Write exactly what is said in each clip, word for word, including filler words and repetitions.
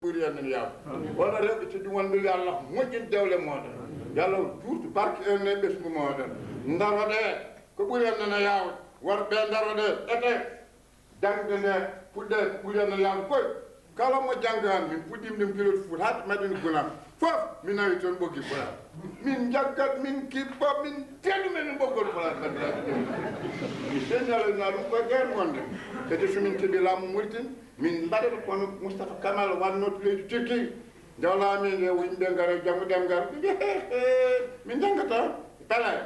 ɓuri en nana yaawde. Walla rewɓe teddu wonɓe, yo Allah moƴƴin dewle mooɗon. Yo Allah juutu barke en e ɓesngu mooɗon. Ndaroɗe ko ɓuri en nana yaawde. Worɓe ndaroɗe ete. Jangde nde puɗɗe ɓuri en nana yaawde koy. Kala mo janngaani, min puɗɗiima ɗum Pilote Fuuta haa Madina Gunaas. Fof mi nawi toon ɓoggi Pulaar. Min njaggat, min kippa, min tedduma min ɓoggol Pulaar. Kadi mi señalana ɗum koye nder wonde. Kadi so min keɓi laamu Mauritanie, min mbaɗata kono Moustapha Kamal wannoo to leydi Turquie. Nde o laamii nde, o yimɓe ngara janngo ɗemngal. Ɓe mbiya, "He, he, min njanngata." Pelay.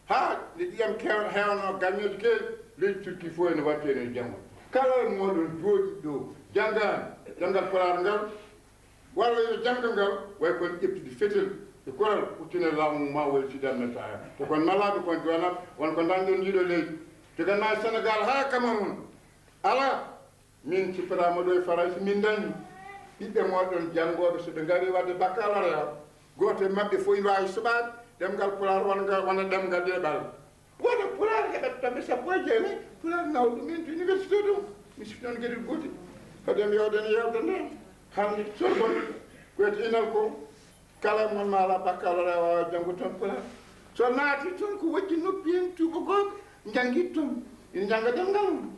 Haa nde ƴiyam keew-, heewnoo gañooji keewi, leydi Turquie fof ene waɗti heen e janngo. Kala e mooɗon jooɗiiɗo ɗo, janngaani ɗemngal Pulaar ngal, walla ene jannga ngal, way kono ƴeftude fetel e kural, huccine laamu mum ma walla sidamne taaya. Te kon malaaɓe, kon jowanaaɓe, won ko dañɗon ndiɗo leydi. Joganaa Senegaal haa Cameroun. Alaa. Min cippataama ɗo e Farayse, min dañi ɓiɓɓe mooɗon janngooɓe, so ɓe ngarii waɗde baccalauréat, gooto e maɓɓe fof ina waawi suɓaade ɗemngal Pulaar wona nga, wona ɗemngal ɗiɗaɓal. Wota Pulaar heɓat toɓɓe sappo e jeenayi, Pulaar nawa ɗum en to université ɗum. Mi sifti noon geɗel gootel. Fadde mi yewde no yewde nde. Hannde Sorbonne, ko wiyete INALCO, kala e mon ma alaa baccalauréat waawa janngude toon Pulaar. So naati toon ko wojji noppi en tuubakooɓe, njanngi toon. Ina njannga ɗemngal mum.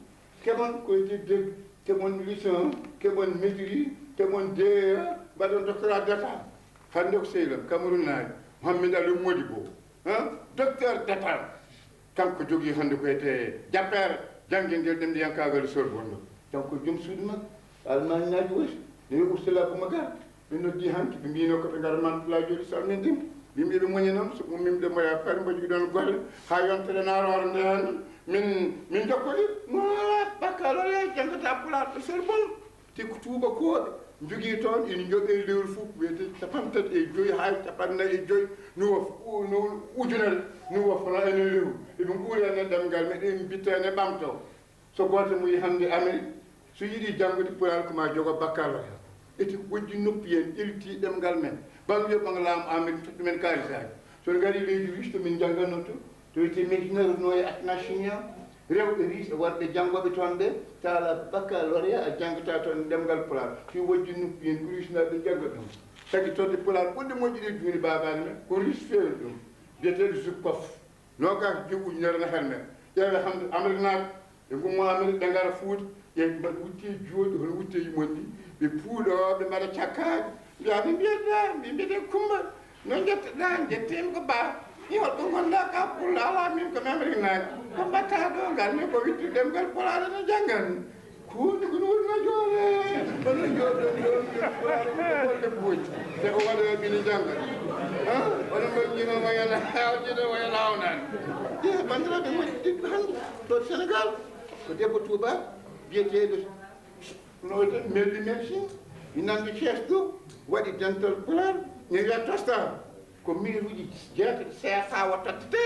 Keɓon koye deg deg, keɓon licence, keɓon maîtrise, keɓon D E A, mbaɗon doctorat d'État. Hannde ko sehil am, Cameroun naajo, Mohamed Ali Modibo, hein? Docteur d'État. Kanko jogii hannde ko wiyetee jappeere janngingel ɗemɗiyankaagal e Sorbonne ɗo. Kanko joom suudu makko, Almaañnaajo woni, ne wiya Ursula Boumacar. Ɓe noddi hanki, ɓe mbino ko ɓe ngara Mantes-la Jolie salminde ɗum. Yimɓe ɓe muñi noon, so ummima ɗo mboya Paris, mbo jogii ɗoon golle, haa yontere naroore nde hannde. Min, min jokkodiri, no baccalauréat janngata Pulaar to Sorbonne. Te ko tuubakooɓe njogii toon, ina njoɓee lewru fof, wiyetee capanɗe tati e joyi haa capanɗe nayi e joyi, no, no ujunere, no wofna ene lewru. Eɓe nguuri heen e ɗemngal, meɗen mbitta ene ɓamtoo. So gooto mo yi hannde Amérique, so yiɗi janngude Pulaar, ko ma jogo baccalauréat. Eti wojji noppi en, ƴelliti ɗemngal men. Banlieue ɓanga laamu Amérique, totti men kaalisaaji. So en ngarii leydi Russie, to min njannganno to, to wiyetee Medina, no e Atnashinia, rewɓe Russie e worɓe janngooɓe toon ɓe, so a alaa baccalauréat, a janngata toon ɗemngal Pulaar. Si wojji noppi en, ko Russie naaɓe njannga ɗum. Tagi toon ɗe Pulaar ɓurɗe moƴƴude e juuɗe baabaaji men, ko Russie feewni ɗum. Biyeteeɗo Zhukov. Noogaas e joy ujunere nafat men. Ƴeewe hannde Ameriknaaɓe, ɓe ngummo Amerik, ɓe ngara Fuuta, ɓe mbaɗa wutte jooɗi, hono wutte yumon ni. Ɓe puuɗo, ɓe mbaɗa cakkaaji. Mbiya, ɓe mbiya, "Ɗa, ɓe mbiyete Kumba, no njettoɗaa?" Njetteemi ko Ba. "Yo, ɗum wonda ka Pulaar, alaa min ko mi Ameriknaajo. Ko mbaɗtaa ɗo?" Ngar mi ko witti ɗemngal Pulaar no janngan. Kuuɗi ko ɗum woni joole. Kono jooɗo, jooɗo, jooɗo, golle buuji. Te ko waɗa ɓini jannga. Ha? Wona mbaɗ jino mo yana, jino mo yana hawnan. Ɗe banndiraaɓe moƴƴi hannde to Sénégal, ko debbo tuuba biyeteeɗo no melli men sin, mi nanndi Cees ɗo, waɗi dental Pulaar, ne wiya Tosta. Ko milliarduuji jeetati C F A o tottete,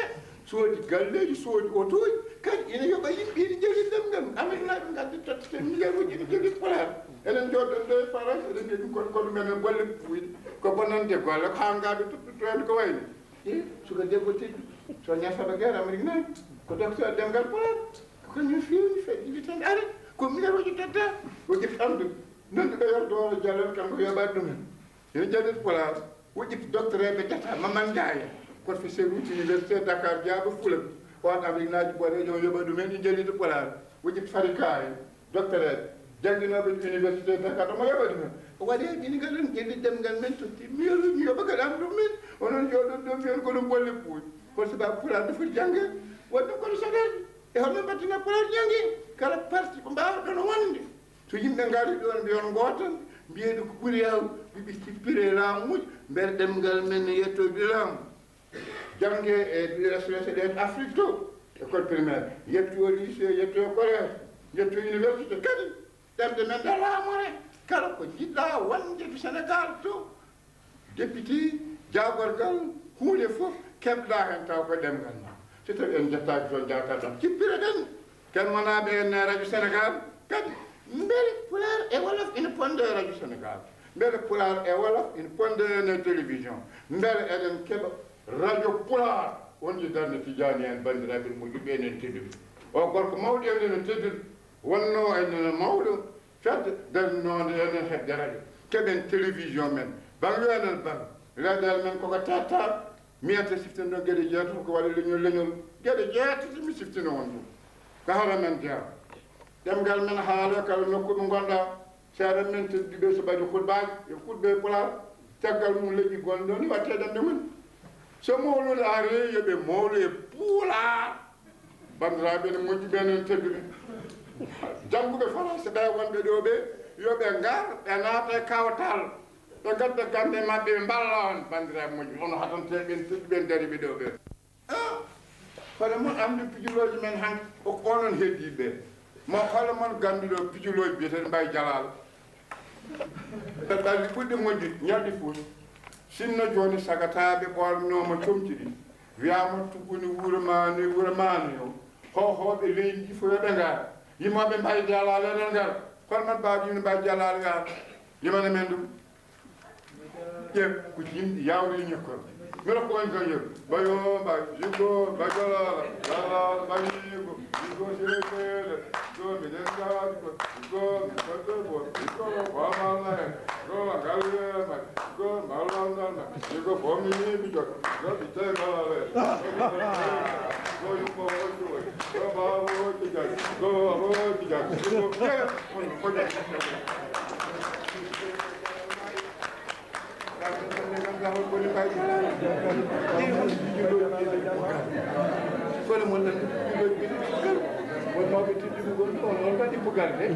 soodi galleeji, soodi otooji, kadi ina yoɓa yimɓe, ina jogii ɗemngal. Ameriknaaɓe ngaddi tottete milliarduuji, ina jogii Pulaar. Enen njooɗɗen ɗo e Farayse, eɗen mbiya ɗum kono, kono men golle buuyɗe. Ko bonande golle, ko hangaaɓe tottotoo heen ko wayni. E suka debbo teddu, Sonia Saba Guerre, Ameriknaajo, ko docteur ɗemngal Pulaar. Ko kañum feewni fedde tan are, ko milliarduuji totta, o ƴetti anndu. Nanduɗo yer dooro jallal kanko yoɓat ɗum en. Ina jaɓi Pulaar. Wuɗɗi doctoreeɓe data Maman Ndiaye, professeur uji université Dakar Diabo Fula, on Ameriknaajo boɗeejo o yoɓa ɗum en, ɗi jallita Pulaar. Wuɗɗi Fari Kaye, doctoreeɓe jannginooɓe to université Dakar, omo yoɓa ɗum en. O waɗi e ɓinngal en, ƴelli ɗemngal men, totti miiluuji, yoɓa kadi am ɗum men. Onon jooɗon ɗo mbiyon ko ɗum bolle puuji. Kono sababu Pulaar no foti jannge, waɗi ɗum kono soɗeede. E hono min mbaɗtina Pulaar jannge? Kala parti ko mbaawɗon wonde. So yimɓe ngari ɗoon mbiyon gootan, mbiyee ɓe ko ɓuri yaaw, ɓe ɓe cippiree laamuuji, mbele ɗemngal men ne yettoyde laamu. Jannge e S O S ɗe Afrique to, école primaire, yetto lycée, yetto collège, yetto université, kadi ɗemɗe men ɗe laamore, kala ko jiɗɗaa wonde to Sénégal to, député, jaagorgal, huunde fof keɓɗaa heen taw ko ɗemngal ma. So tawi en njettaaki toon, njaartaa ɗoon, cippireɗen. Ken wonaaɓe en e Radio Sénégal, kadi mbele Pulaar e Wolof ina ponde e Radio Sénégal? Mbele Pulaar e Wolof ina ponde en e télévision? Mbele eɗen keɓa radio Pulaar? On ji darnde Tijaani en, banndiraaɓe moƴƴuɓe, enen tedduɓe. O gorko mawɗo en ene tedduɗo, wonnoo en ene mawɗo, Fedde darninoonde enen heddere, keɓen télévision men, bang yo enen bang, leɗɗeele men koko tetta, miyete siften ɗon geɗe jeetato ko waɗi leñol leñol, geɗe jeetato mi siftino on ɗum. Ko hara men jeyaa. Ɗemngal men haala kala nokku ɓe ngonɗa, seeɗa men tedduɓe so mbaɗi khutbaaji, e khutba e pulaar, caggal mum leƴƴi gonɗo ni watte ɗemɗe mum. So mawluude ari, yo ɓe mawlu e pulaar. Banndiraaɓe ene moƴƴi ɓe enen tedduɓe. Jannguɓe Faransa ɓe wonɓe ɗo ɓe, yo ɓe ngar, ɓe naata e kawtal. Ɓe ngadda gannde maɓɓe, ɓe mballa on. Banndiraaɓe moƴƴi, hono hatanteeɓe en tedduɓe en dariiɓe ɗo ɓe. Ah, hono mon anndi pijulooji men han, o onon heddiiɓe. Mo hono mon gannduɗo pijulooji biyeteeɗo Mbaye Jalal. Ɓe ɓalli ɓurɗi moƴƴi, ñalɗi fuuy. Sinno jooni sagataaɓe ɓoornooma comci ɗi. Wiyaama tuguni wuro maani, wuro maani o. Hohooɓe leydi ndi fof yo ɓe ngar. Yimooɓe Mbaye Jalal enen ngar. Hono mon mbaawi yimde Mbaye Jalal ngar? Yimana men ɗum. Ƴeew, ko yimɓe yawri ñokkol. Mi rokko on tan yeru. Mbayo, mbayo, jiggo, mbayo, lala, lala, mbayo, jiggo, jiggo, sire kele. Jiggo, mi den gaadi ko. Jiggo, mi fodde bo. Jiggo, ko amalla hen. Jiggo, ngal yema. Jiggo, mbalal ngal ma. Jiggo, bomi mi jot. Jiggo, mi te mbalal hen. Jiggo, yumbo wonde woni. Jiggo, baabo wonde jaggi. Jiggo, baabo wonde jaggi. Jiggo, kele. On ko jaggi. Kono mon nan piloji ɓe ɗiɗi bugal. Won mawɓe tedduɓe gonɗo on, on kadi bugal de.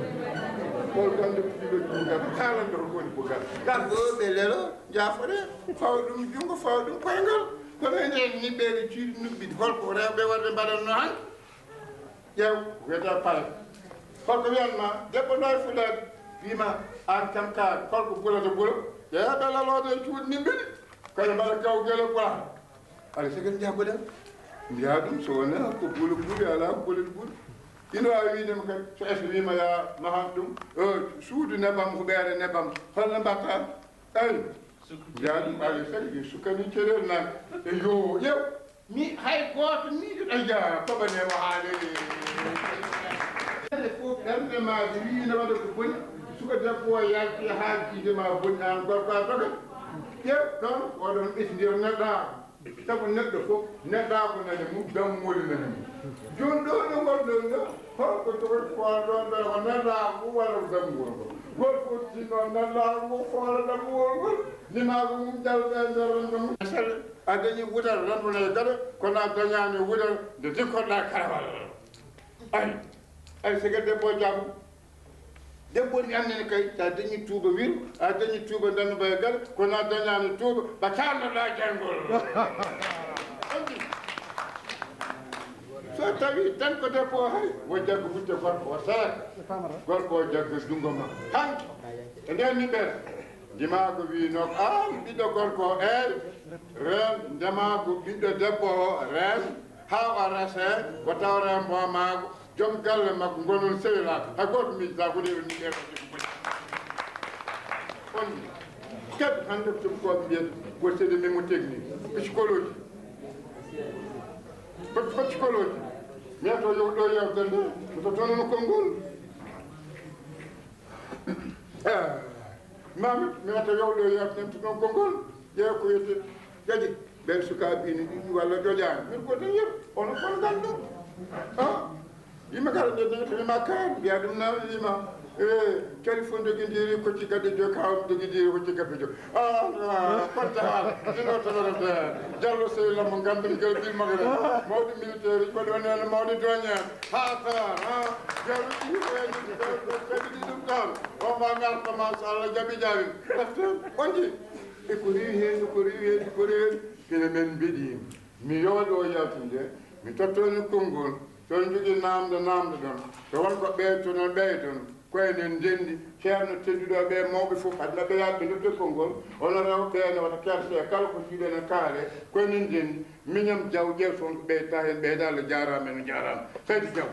Hol gande piloji bugal? Haalande hol woni bugal? Ngal ɗo ɓe lelo, jafore, fawa ɗum junngo, fawa ɗum koyngal. Kono enen ni ɓeɗe cuuɗi nuɓɓiɗi, holko rewɓe worɓe mbaɗanno hanki? Ƴeew, wiyete pare. Holko wiyan ma, debbo no e fulaaɓe, wima, an kam ka, holko bulata bulo? Ƴeew, ɓe laloɗo e cuuɗi ni mbiɗi. Kono mbaɗa kaw gele bula. Ala sagal jaggoɗen. Mbiya ɗum so wona ko bulo bulo, ala ko bulo bulo. Ino wawi wiide mo kadi, so es wima ya mahan ɗum, o, suudu nebam, huɓeere nebam, holno mbatta? Eyi. Mbiya ɗum ala sagal, yo suka min ceɗel nan. E yo, ƴeew. Mi hay gooto miijo ɗo jeyaa, koɓane mo haale. Ɓernde fof, ɓernde ma wiyi ne waɗa ko boni. Suka debbo o yalti haa yiide ma boni, aan gorko a doga. Ƴeew ɗoon, oɗon ɓesndir neɗɗaaku. Sabu neɗɗo fof, neɗɗaaku nani mum, dammuwol nani mum. Jooni ɗo, ɗo ngonɗon ɗo, holko jogori foola ɗoon ɗo, ko neɗɗaaku walla ko dammuwol ngol? Gooto fof tinno neɗɗaaku ngu foola dammuwol ngol, nimaagu mum jalɓe e nder renndo mum. A dañi wutal renndo ne gado, kono a dañaani wutal nde jikkoɗaa karawal. Ay, ay, sike debbo jaabu. Debbo ni annene kay, sa dañi tuuba wir, a dañi tuuba ndanno bay gal, kono a dañaani tuuba, ba calnoɗaa jayngol. So tawi tan ko debbo o hay, wo jaggo wutte gorko o sara. Gorko o jaggo junngo ma. Hanki, e nden ni ɓen, ndimaagu wi noon, aan ɓiɗɗo gorko o, eey, reen ndemaagu ɓiɗɗo debbo o, reen, haa o rese, o tawre mboomaagu, joom galle makko, ngonon sehilaaɓe, hay gooto miijata ko ɗeɗo ni ɓeɗo. On, kadi hannde ko tubakooɓe mbiyata, ko c'est des mnémotechniques, psychologie. Ko psychologie. Mi yiyata yo ɗo yewtere nde, mi tottoo noon konngol. Eh, Mamadou, mi yiyata yo ɗo yewtere nde, mi tottoo konngol. Ƴeew ko wiyete ƴoƴe. Ɓen sukaaɓe ina ƴuƴi walla ƴoƴaani. Min ko tan yeru, onon fof nganndon. Ah? Yimɓe kala ɓe nani to wima kaan, mbiya ɗum na wima, e, cali fof jogindiri kocci gadde joyi, kaw jogindiri kocci gadde joyi. Ah, ah, kotte haala, ɗino tawrete. Jallo Sey Lambo, ngandal ngal bil magre. Mawɗo militaire, ko ɗon en mawɗo doña. Ha, ta, ha. Jallo ɗi, e, ɗi, ɗi, ɗi, ɗum tan. On va ngarta, machallah, jaɓi jaɓi. Ɗefte, on ji. E ko rewi heen, ko rewi heen, ko rewi heen. Kene men mbiɗi. Mi yowa ɗo yaltude, mi tottoni konngol, so on njogii naamnde, naamndoɗon, so won ko ɓeydoton, ɓeydon, ko enen ndenndi, ceerno tedduɗo ɓe mawɓe fof, aduna ɓe yaade ɓe ndotte konngol, onon rewɓe ɓe ne wata kerse, kala ko jiiɗon en kaale, ko enen ndenndi, miñam jaw ƴeew so won ko ɓeydata heen, ɓeyda, Allah jaaraama, en jaaraama, Saydu Jaw.